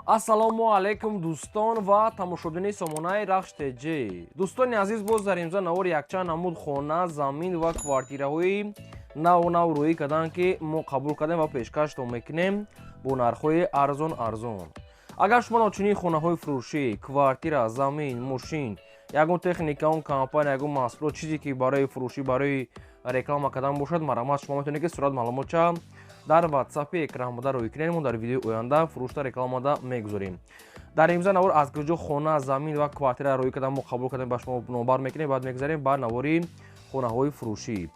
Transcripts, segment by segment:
Ассалому алайкум, дӯстон ва тамошобини сомонаи Рахш ТЖ. Дӯстони азиз, боз дар имза навори якчанд намуд хона, замин ва квартираҳои наву нав рӯӣ карданд, ки мо қабул кардем ва пешкаштон мекунем бо нархҳои арзон арзон. Агар шумо чунин хонаҳои фурӯшӣ, квартира, замин, мошин, ягон техника, он компания, ягон маҳсулот, чизе ки барои фурӯшӣ, барои реклама кардан бошад, марҳамат, шумо метавонед, ки сурат маълумотча дар ватсапи экранбуда рӯй кунед. Мо дар видеои оянда фурӯшта рекламада мегузорем. Дар имза навор аз куҷо хона, замин ва квартира рӯй кардан мо қабул кардем, ба шумо номбар мекунем. Баъд мегузарем ба навори хонаҳои фурӯшӣ.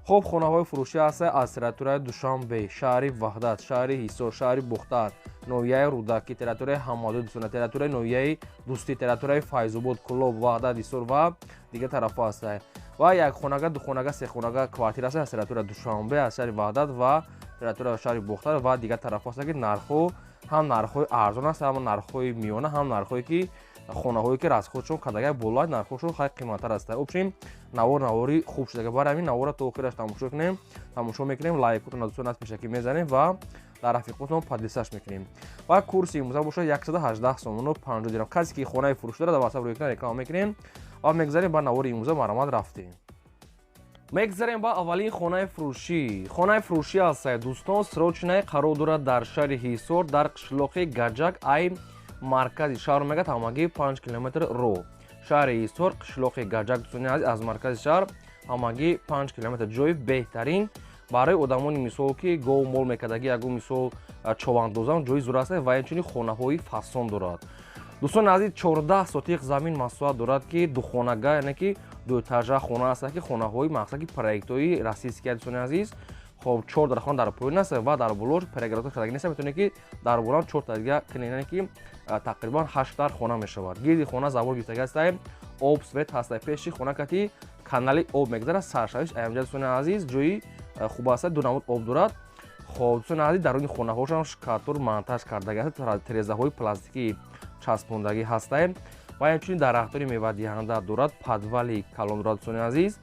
Хуб, хонаҳои фурӯшӣ ҳаста аз территорияи Душанбе, шаҳри Ваҳдат, шаҳри Ҳисор, шаҳри Бухтар, ноҳияи Рӯдакӣ, территорияи Ҳамадуд, дӯстона, территорияи ноҳияи Дӯстӣ, территорияи Файзобод, Кӯлоб, Ваҳдат, Ҳисор ва дигар тарафҳо ҳаста. Ва якхонага, духонага, сехонага квартира ҳаста аз территорияи Душанбе, аз шаҳри Ваҳдат ва территорияи шаҳри Бухтар ва дигар тарафҳо ҳаста, ки нархҳо ҳам нархҳои арзон аст, ҳам нархҳои миёна, ҳам нархҳое ки хонаҳое ки расходшон кадагай болоад, нархҳошон хеле қиматтар аст. Общем, навор навори хуб шудага. Барои ҳамин навора то охираш тамошо кунем, тамошо мекунем, лайкотон, дӯстон, аз пешакӣ мезанем ва дар рафиқотон поделиться мекунем. Ва курси имрӯза бошад 118 сомону 50 дирам. Касе ки хонаи фурӯшӣ дорад, дар ватсап рӯй кунад, реклама мекунем ва мегузарем ба навори имрӯза. Марҳамат, рафтем. Мегузарем ба аввалин хонаи фурӯшӣ. Хонаи фурӯшӣ аст, дӯстон, срочный, қарор дорад дар шаҳри Ҳисор, дар қишлоқи Гаҷак. Ай маркази шаҳр мегӯяд, ҳамагӣ 5 километр роҳ. Шаҳри Ҳисор, қишлоқи Гаҷак, дӯстони азиз, аз маркази шаҳр ҳамагӣ 5 километр. Ҷои беҳтарин барои одамони, мисол, ки гов мол мекардагӣ, ягон, мисол, човандозан, ҷои зур аст. Ва инчунин хонаҳои фасон дорад, дӯстони азиз. 14 сотиқ замин масоҳат дорад, ки духонага, яъне ки дуэтажа хона аст, ки хонаҳои мақсад ки проектҳои российский, дӯстони азиз. Хоб, чор дар хона дар поён аст ва дар болош перегородка кардагӣ нест, метавонед, ки дар болоам чорта дига кунед, яъне ки тақрибан ҳашт дар хона мешавад. Гирди хона забор гирифтагӣ ҳастай, об, свет ҳастай. Пеши хона кати канали об мегузарад, саршавиш аямҷа. Дӯстони азиз, ҷои хуб аст, ду намуд об дорад. Хоб, дӯстони азиз, даруни хонаҳошам штукатур монтаж кардагӣ аст, терезаҳои пластикӣ часпондагӣ ҳастай ва инчунин дарахтони мевадиҳанда дорад, подвали калон дорад, дӯстони азиз.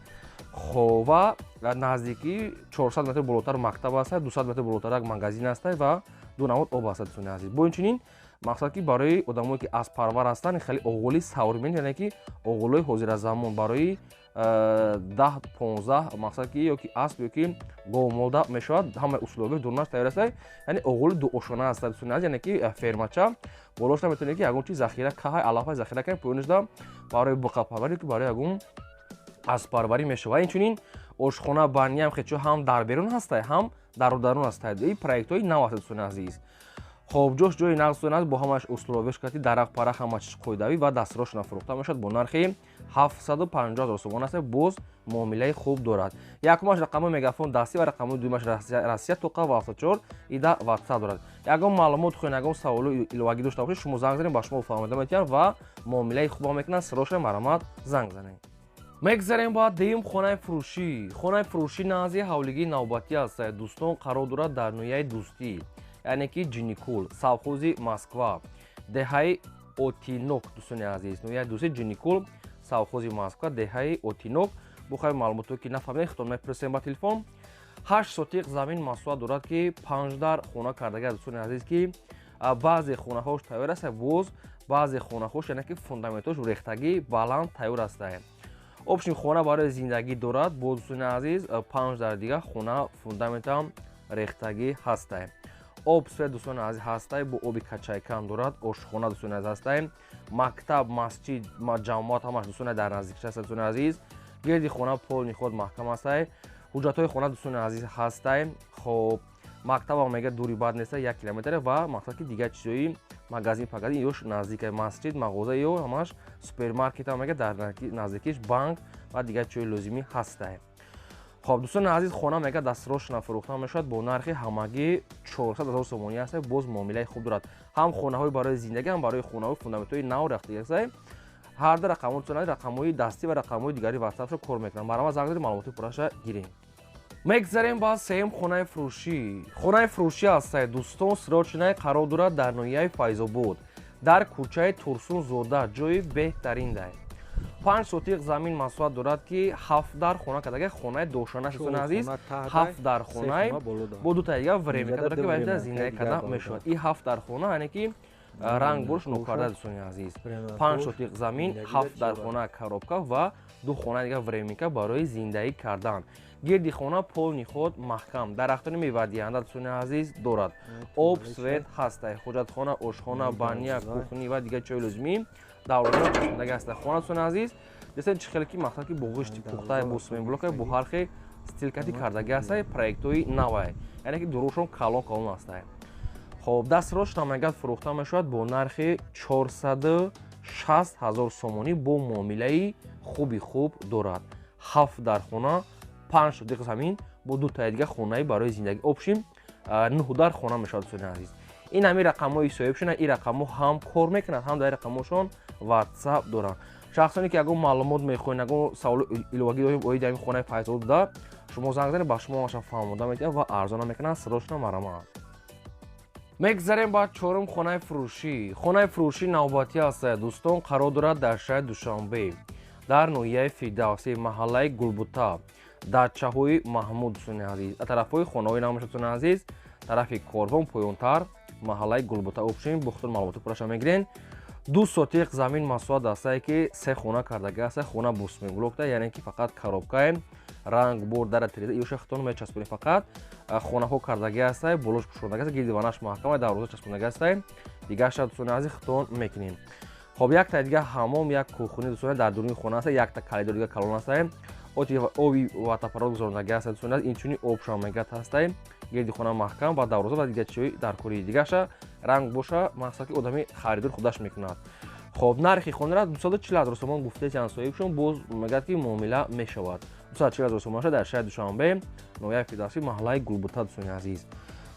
Хоб, ва наздикӣ 400 метр болотар мактаб аст, 200 метр болотар як магазин аст ва ду намуд об аст, дӯстони азиз. Бо инчунин мақсад ки барои одамое ки аспарвар ҳастанд, хеле оғоли современный, яъне ки оғолҳои ҳозиразамон барои 10-15, мақсад ки ё ки асп, ё ки говмолда мешавад, ҳамаи условия дурнаш тайёр аст, яъне оғоли дуошона аст, дӯстони азиз. Яъне ки фермача болошта метавонед, ки ягон чиз захира, каҳай, алафай захира кунед, поёнашда барои буқапарварӣ, ки барои ягон аспарварӣ мешавад. Инчунин ошхона, баняам хечо ҳам дар берун ҳастай, ҳам дару дарун ҳастай. И проектҳои нав аст, дӯстони азиз. Хоб, ҷош ҷои нағз, дӯстони азиз, бо ҳамааш условияш кати, дарахт парах, ҳама чиз қоидавӣ ва дастрошона фурӯхта мешавад бо нархи 750 ҳазор сомон аст. Боз муомилаи хуб дорад. Якумаш рақамҳои Мегафон дастӣ ва рақамҳои дуюмаш Россия тоқа ва 74 ида ватсап дорад. Ягон маълумот хоҳед, ягон саволу иловагӣ дошта бошед, шумо занг занед, ба шумо фаҳмонида метиҳанд ва муомилаи хуб мекунанд. Срочно, марҳамат, занг занед. Мегузарем ба дуюм хонаи фурӯшӣ. Хонаи фурӯшӣ назди ҳавлигии навбатӣ аст, дӯстон, қарор дорад дар ноҳияи Дӯстӣ, яъне ки Ҷиникул, совхози Москва, деҳаи Отинок. Дӯстони азиз, ноҳияи Дӯстӣ, Ҷиникул, совхози Москва, деҳаи Отинок. Бухай, маълумотое ки нафаҳмед, худтон мепурсем ба телефон. 8 сотиқ замин масоҳат дорад, ки панҷ дар хона кардагӣ, дӯстони азиз, ки баъзе хонаҳош тайёр аст, боз баъзе хонаҳош, яъне ки фундаментҳош рехтагӣ баланд тайёр астае. Общем, хона барои зиндагӣ дорад. Бо, дӯстони азиз, панҷ дар дига хона фундаментам рехтагӣ ҳастай. Об, свет, дӯстони азиз, ҳастай, бо оби качайкам дорад. Ошхона, дӯстони азиз, ҳастай. Мактаб, масҷид, ҷамоат, ҳамаш, дӯстони, дар наздикиш аст. Дӯстони азиз, гирди хона полный ход маҳкам ҳастай. Ҳуҷҷатҳои хона, дӯстони азиз, ҳастай. Хоб, мактабам мега дури бад неста, 1 километр. Ва мақсад ки дигар чизои магазин пагазин ёш наздик, масҷид, мағоза ё ҳамаш, супермаркетам мега дар наздикиш, банк ва дигар чизои лозимӣ ҳастай. Хоб, дӯстони азиз, хона мега дастрошна фурӯхта мешавад бо нархи ҳамагӣ 400 ҳазор сомонӣ аст. Боз муомилаи хуб дорад, ҳам хонаҳои барои зиндагӣ, ҳам барои хонаҳои фундаментҳои нав рахтагӣ аст. Ҳар ду рақамҳо, рақамҳои дастӣ ва рақамҳои дигари ватсапшо кор мекунанд. Марҳамат, занг занед, маълумоти пурраша гирем. Мегзарем ба сеюм хонаи фурӯшӣ. Хонаи фурӯшӣ ҳастай, дӯстон, срочный, қарор дорад дар ноҳияи Файзобод, дар кӯчаи Турсунзода. Ҷои беҳтарин дай. 5 сотиқ замин масоҳат дорад, ки ҳафт дар хона кардага, хонаи дошана, дӯстони азиз, ҳафт дар хонаи бо дута дига временка дорад, ки ба зиндагӣ карда мешавад. И ҳафт дар хона, яъне ки Ранг бурш нокарда, дӯстони азиз. 5 сотиқ замин, 7 дар хона коробка ва 2 хона дига временка барои зиндагӣ кардан. Гирди хона полный худ маҳкам, дарахтони мевадиҳанда, дӯстони азиз, дорад. Об, свет ҳастай, ҳоҷатхона, ошхона, баня, кухни ва дигар чойи лозимӣ даврона часпондаги ҳастай. Хона, дӯстони азиз, десен чӣ хеле ки мақсад ки бо ғишти пухтай, бо цементблокай, бо ҳар хел стилкати кардаги ҳастай, проектҳои навай, яъне ки дурушон калон калон ҳастай. Хоб, дастрош намегад фурӯхта мешавад бо нархи 460 ҳазор сомонӣ, бо муомилаи хуби хуб дорад. 7 дар хона, 5 сотиқ замин бо 2 таи дига хонаи барои зиндагӣ, общим 9 дар хона мешавад, дӯстони азиз. Ин ҳамин рақамҳои соҳибшона, ин рақамҳо ҳам кор мекунад, ҳам дар рақамҳошон WhatsApp доранд. Шахсоне ки ягон маълумот мехоҳед, ягон саволи иловагӣ доред оиди ҳамин хонаи Файзобод буда, шумо занг занед, ба шумо маша фаҳмода метиҳад ва арзона мекунанд. Садошона марамат. Мегзарем ба чорум хонаи фурӯшӣ. Хонаи фурӯшӣ навбатӣ аст, дӯстон, қарор дорад дар шаҳри Душанбе, дар ноҳияи Фирдавсӣ, маҳаллаи Гулбута, дачаҳои Маҳмуд, дӯстони азиз. Тарафҳои хонаҳои нав мешавад, дӯстони азиз, тарафи Корвон поёнтар, маҳаллаи Гулбута. Общем, бо худтон маълумоти пурраша мегирен. 2 сотиқ замин масоҳат астае ки 3 хона кардаги аста. Хона бо цементблокта, яъне ки фақат коробкае, ранг бур, дара, тереза иёша худтон мечаспонед. Фақат хонаҳо кардаги астае, болош пӯшондаги аста, гирди ванаш маҳкама, дарвоза часпондаги астае. Дигарша, дӯстони азиз, худтон мекунем. Хоб, якта дига ҳамом, як кухни, дӯстони, дар дуруни хона аста, якта коридор дига калон астае, оби водопровод гузарондаги аста, дӯстони азиз. Инчунин обшам мегат ҳастае, гирди хона маҳкам ва дарвоза ва дигар чиҳои даркории дигарша ранг боша, мақсад ки одами харидор худаш мекунад. Хоб, нархи хонара 240 ҳазор сомон гуфтаи соҳибшон, боз мегӯяд ки муомила мешавад. 240 ҳазор сомон дар шаҳри Душанбе, ноҳияи Фирдавсӣ, маҳаллаи Гулбута, дӯстони азиз.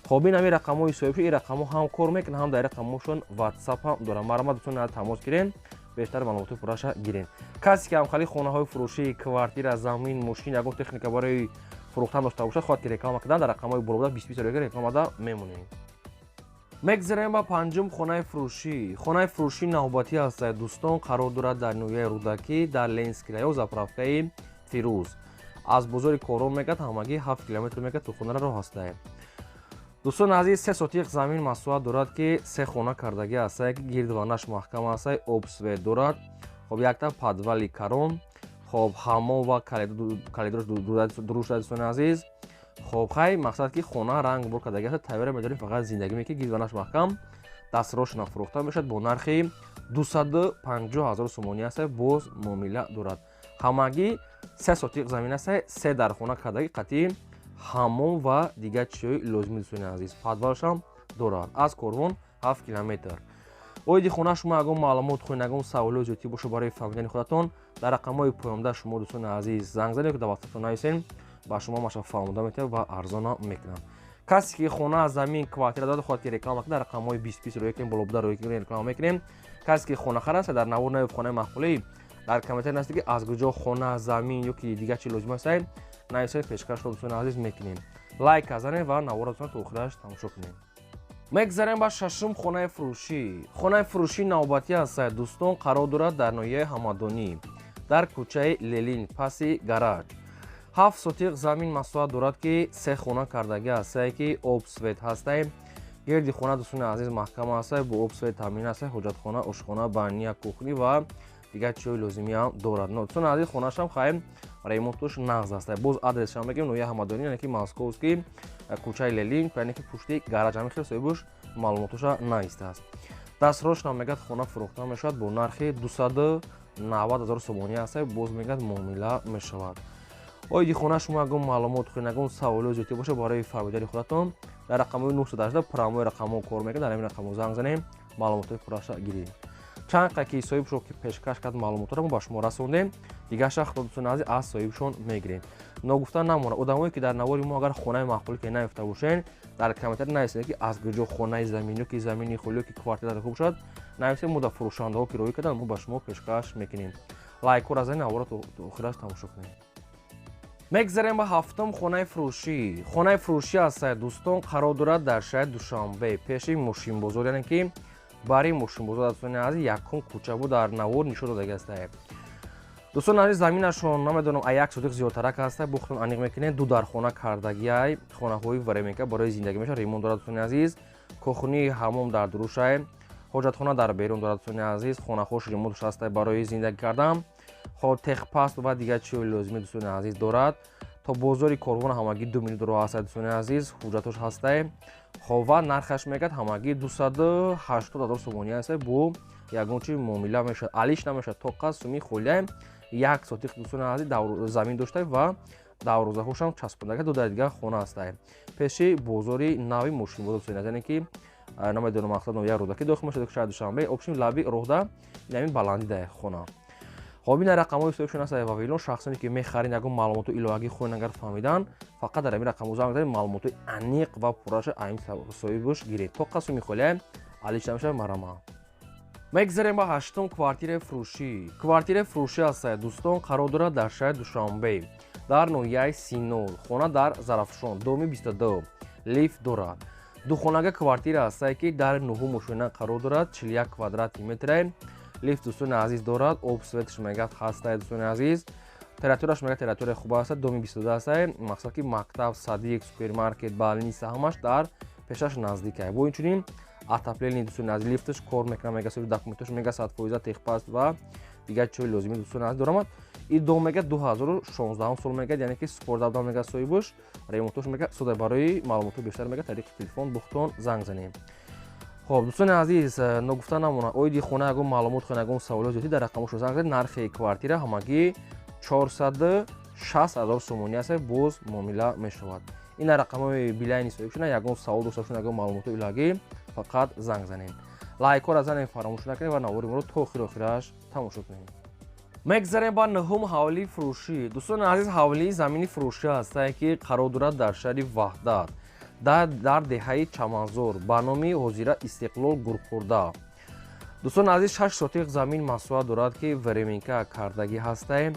Хоб, ин ҳамин рақамҳои соҳибшон, ин рақамҳо ҳам кор мекунанд, ҳам дар рақамҳошон WhatsApp ҳам доранд. Марҳамат, дӯстони азиз, тамос гирен, бештар маълумоти пурраша гирен. Касе ки ҳамхали хонаҳои фурӯшӣ, квартира, замин, мошин, ягон техника барои фурӯхтан дошта бошад, хоҳад ки реклама кардан, дар рақамҳои боло буда 20 20 рекламада мемонем. Мегзарем ба панҷум хонаи фурӯшӣ. Хонаи фурӯшӣ навбатӣ аст, дӯстон, қарор дорад дар ноҳияи Рӯдакӣ, дар Ленинский район, заправкаи Фирӯз. Аз бозори Корон мегад ҳамагӣ 7 километр мегад то хонара роҳ ҳастае. Дӯстони азиз, 3 сотиқ замин масоҳат дорад ки 3 хона кардагӣ ҳастае, ки гирд ванаш маҳкам ҳастае, об, свет дорад. Хоб, якта подвали карон, хоб, ҳаммом ва коридорш дуруш, дӯстони азиз. Хоб, хай, мақсад ки хона ранг бур кардаги аст, тайёра медорем, фақат зиндагӣ мекунед, гирд ванаш маҳкам. Дастрошона фурӯхта мешавад бо нархи 250 ҳазор сомонӣ аст, боз муомила дорад. Ҳамагӣ 3 сотиқ замин аст, 3 дар хона кардаги қатъи ҳаммом ва дигар чизҳои лозими, дӯстони азиз. Подвалшам дорад. Аз Корвон 7 километр. Оиди хона шумо ягон маълумот хоҳед, ягон саволҳои зиёдтӣ боша барои фаҳмидани худатон, дар рақамҳои поёнда шумо, дӯстони азиз, занг занед, ки дар WhatsApp нависен, ба шумо маша фаҳмода метавад ва арзона мекунанд. Касе ки хона, замин, квартира дорад, хоҳад ки реклама кунад, дар рақамҳои 20 20 рӯя кунем, боло буда рӯя кунем, реклама мекунем. Касе ки хонахар аст, дар навор наёб хонаи маъқулӣ, дар комментарий нависед ки аз куҷо хона, замин ё ки дигар чи лозим аст, нависед, пешкашро, дӯстони азиз, мекунем. Лайк занед ва наворро, дӯстон, то охираш тамошо кунем. Мегзарем ба шашум хонаи фурӯшӣ. Хонаи фурӯшӣ навбатӣ аст, дӯстон, қарор дорад дар ноҳияи Ҳамадонӣ, дар кӯчаи Ленин, паси гараж. 7 сотиқ замин масоҳат дорад ки 3 хона кардагӣ ҳастае, ки об, свет ҳастае. Гирди хона, дӯстони азиз, маҳкам ҳастае, бо об, свет таъмин ҳастае, ҳоҷатхона, ошхона, баня, кухни ва дигар чизҳои лозимӣ ҳам дорад. Дӯстони азиз, хонашам хайм ремонтуш нағз ҳастае. Боз адресшам мегӯем: ноҳияи Ҳамадонӣ, яъне ки Московский, кӯчаи Ленин, яъне ки пушти гараж. Ҳамин хел соҳибуш маълумотоша навистааст. Дастрошна мегӯяд хона фурӯхта мешавад бо нархи 290 ҳазор сомонӣ ҳастае, боз мегӯяд муомила мешавад. Оиди хона шумо ягон маълумот хоҳед, ягон саволҳои зиёдтӣ боша барои фаҳмидани худатон, дар рақамҳои 918 прямой рақамҳо кор мекунад, дар ҳамин рақамҳо занг занем, маълумотҳои пурраша гирем. Чанд қа ки соҳибшон ки пешкаш кард маълумотро мо ба шумо расондем, дигарша худо, дӯстони азиз, аз соҳибшон мегирем. Ногуфта намонад, одамое ки дар навори мо агар хонаи маъқулӣ ки наёфта бошед, дар комментарий нависед ки аз куҷо хонаи замин ё ки замини холӣ ё ки квартира дар хуб шавад, нависед, мо дар фурӯшандаҳо ки роҳӣ карданд, мо ба шумо пешкаш мекунем. Лайкҳоро занед, наворро то охираш тамошо кунед. Мегзарем ба ҳафтум хонаи фурӯшӣ. Хонаи фурӯшӣ аст, дӯстон, қарор дорад дар шаҳри Душанбе, пеши мошинбозор, яъне ки бари мошинбозор, дӯстони азиз, якум кӯча буд, дар навор нишон додаги астае. Дӯстони азиз, заминашон намедонам, а 1 сотиқ зиёдтарак аста, бухтон аниқ мекунед. 2 дар хона кардагиай, хонаҳои временка барои зиндагӣ мешавад, ремонт дорад, дӯстони азиз. Кухни, ҳаммом дар дурушай. Ҳоҷатхона дар берун дорад, дӯстони азиз. Хонахош ремонтш ҳастай барои зиндагӣ кардан. Хоб, техпаспорт ва дигар чиҳои лозимӣ, дӯстони азиз, дорад. То бозори Корвон ҳамагӣ 2 минут роҳ ҳастай, дӯстони азиз. Ҳуҷҷатош ҳастай. Хоб, ва нархаш мегӯяд ҳамагӣ 280 ҳазор сомонӣ ҳастай, бо ягон чи муомила мешавад, алиш намешавад. Тоқа суми холия 1 сотиқ, дӯстони азиз, замин доштай ва дарвозаҳошам часпондага, ду дар дигар хона ҳастай. Пеши бозори нави мошинбозор, дӯстони азиз, яъне ки намедонам, мақсад ноҳияи Рӯдакӣ дохил мешавад, шаҳри Душанбе, общем лаби роҳда инамин баландида хона. Хоб, ина рақамҳои соҳибшон ҳастанд Вавилон. Шахсоне ки мехарин, ягон маълумоту иловагӣ хоҳен агар фаҳмидан, фақат дар ҳамин рақамҳо занг занед, маълумоти аниқ ва пурраша аим соҳибаш гиред. Тоқа суми холия алиш намешавад, марама. Мегзарем ба ҳаштум квартираи фурӯшӣ. Квартираи фурӯшӣ ҳастад, дӯстон, қарор дорад дар шаҳри Душанбе, дар ноҳияи Сино, хона дар Зарафшон, доми 22, лифт дорад. Духонага квартира ҳастае, ки дар нуҳум ошёна қарор дорад, 41 квадрати метре. Лифт, дӯстони азиз, дорад, об светш мегӯяд ҳастае, дӯстони азиз. Территорияш мегӯяд территорияи хуб ҳастад, доми 22 ҳастае, мақсад ки мактаб, садик, супермаркет, больница ҳамаш дар пешаш наздикае. Бо инчунин отопление, дӯстони азиз, лифташ кор мекунад, мега соҳиби документош мега 100%, техпаспорт ва дигар чиҳои лозимӣ, дӯстони азиз, дорамад. И дом мега 2016 сол мегӯяд, яъне ки супорда будам, мега соҳибаш, ремонтош мега сода. Барои маълумотҳои бештар мега тариқи телефон бухтон занг занем. Хоб, дӯстони азиз, ногуфта намонад, оиди хона ягон маълумот хоҳед, ягон саволот зиёдӣ, дар рақамҳошо занг занед. Нархи квартира ҳамагӣ 460 ҳазор сомонӣ аст, боз муомила мешавад. Ина рақамҳои билайни соҳибшона. Ягон савол дошта бошед, ягон маълумотҳои иловагӣ, фақат занг занед. Лайкҳоро занед, фаромӯш накунед ва навори моро то охири охираш тамошо кунед. Мегзарем ба нуҳум ҳавлии фурӯшӣ. Дӯстони азиз, ҳавлии замини фурӯшӣ ҳастае, ки қарор дорад дар шаҳри Ваҳдат, дар деҳаи Чаманзор, ба номи ҳозира Истиқлол Гурхӯрда. Дӯстони азиз, 6 сотиқ замин масоҳат дорад, ки временка кардагӣ ҳастае.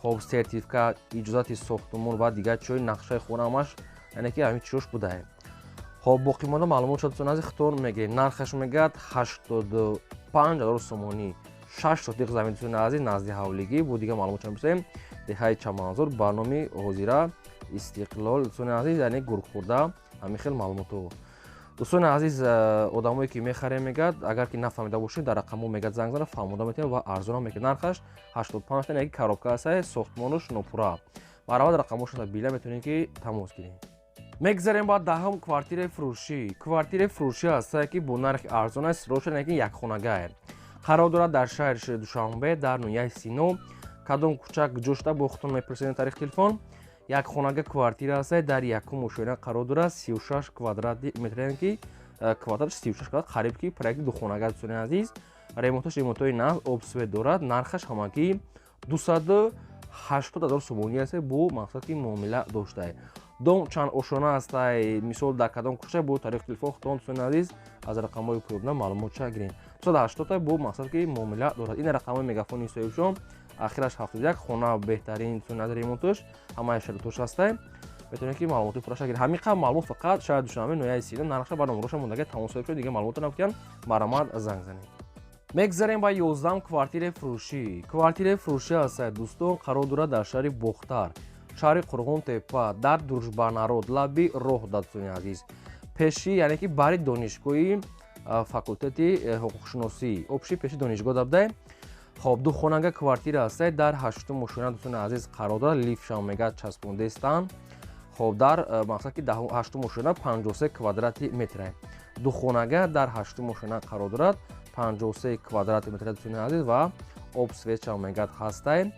Хоб, сертификат, иҷозати сохтумон ва дигар чиҳои нақшаи хона ҳамаш, яъне ки ҳамин чиҳош будае. Хоб, боқимонда маълумот шуд, дӯстони азиз, хитон мегиред. Нархаш мегӯяд 85 ҳазор сомонӣ. 6 сотиқ замин, дӯстони азиз, назди ҳавлигӣ. Бо дигар маълумот чанд бисем, деҳаи Чаманзор, ба номи ҳозира Истиқлол, дӯстони азиз, яъне Гурхӯрда, ҳамин хел маълумотҳо. Дӯстони азиз, одамое ки мехарем, мегӯяд, агар ки нафаҳмида бошед, дар рақамҳо мегӯяд занг зана, фаҳмода метавонед ва арзонам мекунад. Нархаш 85 та, яки коробка ҳастае, сохтмонаш нопурра. Баравад рақамҳошро била метавонед ки тамос гиред. Мегзарем ба даҳум квартираи фурӯшӣ. Квартираи фурӯшӣ ҳастае, ки бо нархи арзон аст, роша, яъне ки якхонагае. Қарор дорад дар шаҳри Душанбе, дар ноҳияи Сино. Кадом кӯча ҷо шуда, бо худтон мепурсед тариқи телефон. Якхонага квартира ҳастае, дар якум ошёна қарор дорад, 36 квадрати метр, яъне ки квадраташ 36 квадрат, қариб ки проекти духонага, дӯстони азиз. Ремонтош ремонтҳои нав, об свет дорад. Нархаш ҳамагӣ 280 ҳазор сомонӣ аст, бо мақсад ки муомила доштае. Дом чанд ошёна ҳастай, мисол дар кадом кӯча, бо тариқи телефон худтон, дӯстони азиз, аз рақамҳои поёбна маълумотша гиред. 280 бо мақсад ки муомила дорад. Ин рақамҳои мегафони соҳибшон, ахираш 71. Хона беҳтарин, дӯстони азиз, ремонтош ҳамаи шароитош ҳастай, метавонед ки маълумоти пурраша гиред. Ҳамин қадр маълумот фақат шаҳри Душанбе, ноҳияи Сино, нархша ба номроша мондаги, тамос соҳиб шуд, дигар маълумотро нагуфтиян, марамат занг занед. Мегзарем ба 11-ум квартираи фурӯшӣ. Квартираи фурӯшӣ ҳастае, дӯстон, қарор дорад дар шаҳри Бохтар, шаҳри Қурғонтепа, дар Дружбанарод, лаби роҳ, дӯстони азиз, пеши, яъне ки бари донишгоҳи факултети ҳуқуқшиносӣ, общий пеши донишгоҳ дабдае. Хоб, духонага квартира ҳастае, дар ҳаштум ошёна, дӯстони азиз, қарор дорад. Лифтшам мегӯяд часпондестан. Хоб, дар мақсад ки ҳаштум ошёна, 53 квадрати метре. Духонага дар ҳаштум ошёна қарор дорад, 53 квадрати метр, дӯстони азиз, ва об светшам мегӯяд ҳастай.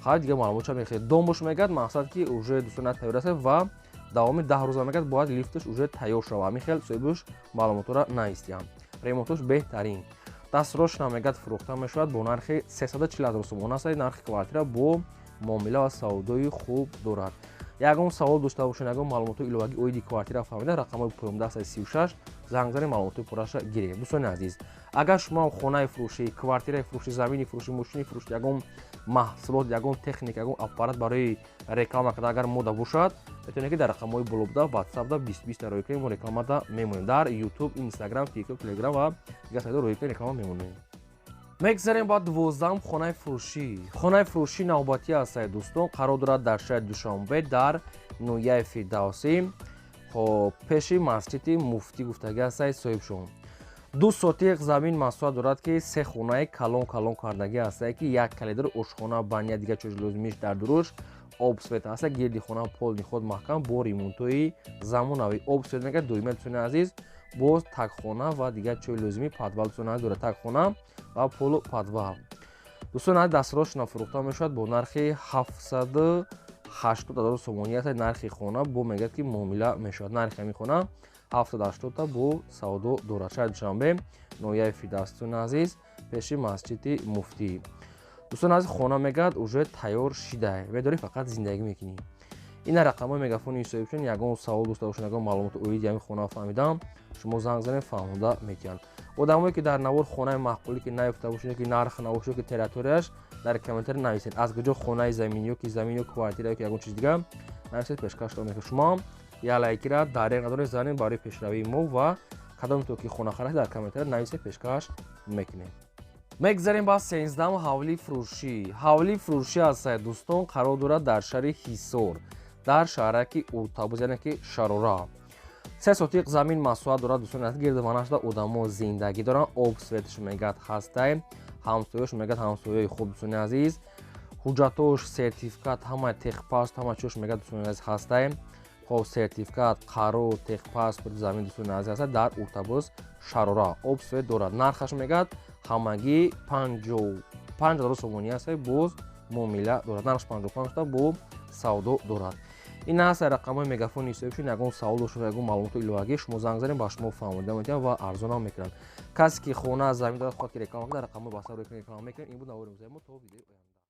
Хай, дигар маълумотша мехоҳед. Домбош мегӯяд мақсад ки уже, дӯстони тайёр аст ва давоми 10 рӯза мегӯяд бояд лифташ уже тайёр шавад. Ҳамин хел соҳибаш маълумотҳоро наистиям. Ремонтош беҳтарин. Дастрошна мегӯяд фурӯхта мешавад бо нархи 340 ҳазор сомон аст. Нархи квартира бо муомила ва савдои хуб дорад. Ягон савол дошта бошед, ягон маълумотҳои иловагӣ оиди квартира фаҳмида, рақамҳои поёндаст 36 занг занед, маълумотҳои пурраша гиред. Дӯстони азиз, агар шумо хонаи фурӯшӣ, квартираи фурӯшӣ, замини фурӯшӣ, мошини фурӯшӣ, ягон маҳсулот, ягон техника, ягон аппарат барои реклама карда агар мода бошад, метавонед ки дар рақамҳои боло буда WhatsApp-да 20 20 рӯй кунед, мо рекламада мемонем. Дар YouTube, Instagram, TikTok, Telegram ва дигар сайтҳо рӯй кунед, реклама мемонем. Мегзарем ба 12-ум хонаи фурӯшӣ. Хонаи фурӯшӣ навбатӣ ҳастае, дӯстон, қарор дорад дар шаҳри Душанбе, дар ноҳияи Фирдавсӣ. Хоб, пеши масҷиди Муфтӣ гуфтагӣ ҳастае соҳибшон. 2 сотиқ замин масоҳат дорад, ки се хонаи калон калон кардагӣ ҳастае, ки як калидор, ошхона, баня, дигар чиз лозимиш дар дуруш, об, свет ҳаста. Гирди хона полный ход маҳкам бо ремонтҳои замонавӣ. Об, свет мегӯяд доимия, дӯстони азиз. Боз тагхона ва дигар чои лозимӣ, подвал, дӯстони азиз, дорад, тагхона ва полу подвал. Дӯстони азиз, дастрошона фурӯхта мешавад бо нархи 780 ҳазор сомонӣ аст нархи хона. Бо мегӯяд, ки муомила мешавад. Нархи ҳамин хона 780 та, бо савдо дорад. Шаҳри Душанбе, ноҳияи Фирдавс, дӯстони азиз, пеши масҷиди муфтӣ. Дӯстони азиз, хона мегӯяд, уже тайёр шидае, медорӣ, фақат зиндагӣ мекунӣ. Ина рақамҳои мегафони соҳибшон. Ягон савол дошта бошед, ягон маълумоти оиди ҳамин хона фаҳмидам, шумо занг занед, фаҳмода метиҳанд. Одамое ки дар навор хонаи маъқулӣ ки наёфта бошед, ки нарх набошад, ки территорияш, дар комментарий нависед, аз куҷо хонаи замин ё ки замин ё квартира ё ки ягон чиз дига нависед, пешкаш мекунед. Шумо як лайкира дареғ надоред, занед барои пешравии мо ва кадомто ки хонахар дар комментарий нависед, пешкаш мекунем. Мегзарем ба 13-ам ҳавлии фурӯшӣ. Ҳавлии фурӯшӣ ҳастад, дӯстон, қарор дорад дар шаҳри Ҳисор, дар шаҳраки Уртабуз, яъне ки Шарора. 3 сотиқ замин масоҳат дорад, дӯстони азиз. Гирдиванашда одамо зиндагӣ доранд. Об, светш мегӯяд, ҳастай. Ҳамсояш мегӯяд, ҳамсояи хуб, дӯстони азиз. Ҳуҷҷатош, сертификат, ҳамаи техпаспорт, ҳама чиёш мегӯяд, дӯстони азиз, ҳастай. Хоб, сертификат, қарор, техпаспорт замин, дӯстони азиз, ҳаста дар Уртабуз, Шарора. Об, свет дорад. Нархаш мегӯяд, ҳамагӣ 55 ҳазор сомонӣ ҳастай, боз муомила дорад. Нархаш 55 та, бо савдо дорад. Ин ҳаст рақамҳои мегафони ҳисобшон. Ягон савол дошта, ягон маълумоти иловагӣ, шумо занг занед, ба шумо фаҳмонида метиҳанд ва арзонам мекунанд. Касе ки хона, замин дорад, хоҳад ки реклама кунад, рақамҳои баста реклама мекунад. Ин буд навори мо то видеои оянда.